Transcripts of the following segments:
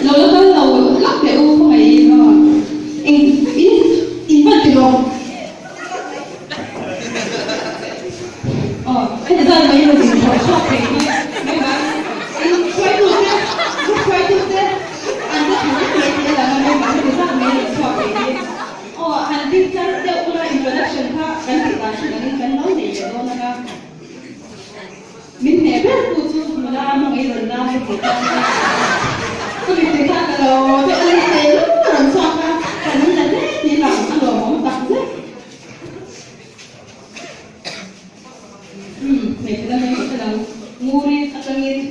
Lo la kal lo lak teh u khawngaih in aw. Eng in in hman ti rawh. Aw heti zan mai rawn in thawh chhuak thei hi mai mai in hruaitu te group hruaitu te an la tha vek mai tih a lang a mai mai heti zan mai rawn chhuak thei hi aw han ding tlar deuh ula introduction kha kan tih dan hran angin kan lo nei leh dawn anga. Min hneh ber tu chu nula hmangei rawn la ka ti ta a, ka mittui kha ka lo deuh a ni thei ru a rawn chhuak a, ka nung la hle tih lang a lawmawm tak zet. Umm hmeichhe dang engmah ka dang nguri atangin.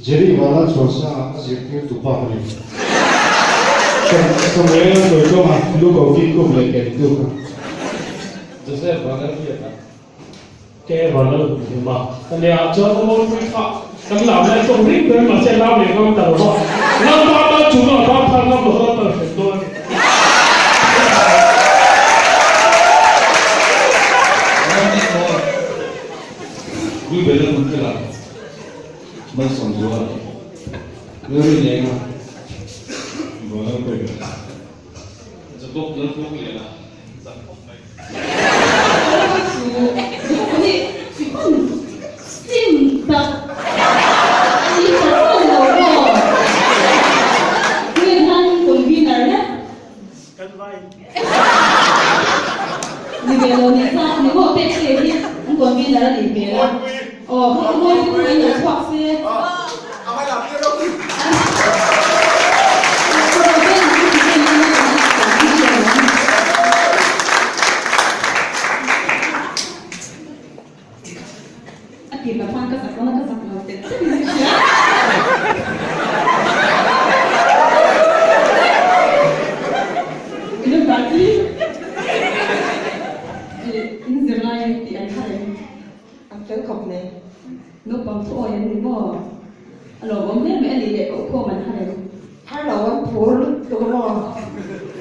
Jerry Vala chuan sangah a zirtir tu pa ka ni. Samuel a sawi tawnga lu ko ki kum leh ken tu kha. Joseph Vanlalhriata. Ke Vanlalhumhima. Ka nia chuan ka mawlpui kha. Kan lau lai tawk ring ber mahse lau leh ngam ta lo va, Lalpa tan chung a ban phal ngam lo kha tal hrem dawn a ni. A tir la khan ka zak dawn a, ka zak lo telh telh in ka hria. Ilo party in zir lai in tih an thar em? An fel khawp mai. Naupang thu awi an ni maw? A lawmawm hle mai a nih leh koh khawm an har em? Har lo an phur lutuk a maw?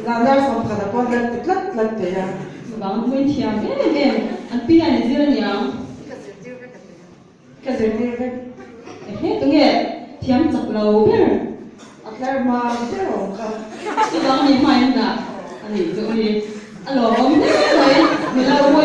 Zan 11 ah pawh lan ti tlat tlat thei a. Chuvang an vawiin thiam em em an pi hian i zir a niang. Ka zirtir vek a nia. Ka zirtir vek. Ehe tunge thiam chak lo ber. A tlar hma ber awm kha. Chuvang ni hmain dah a nih chu a ni. A lawmawm hle mai. Nula u.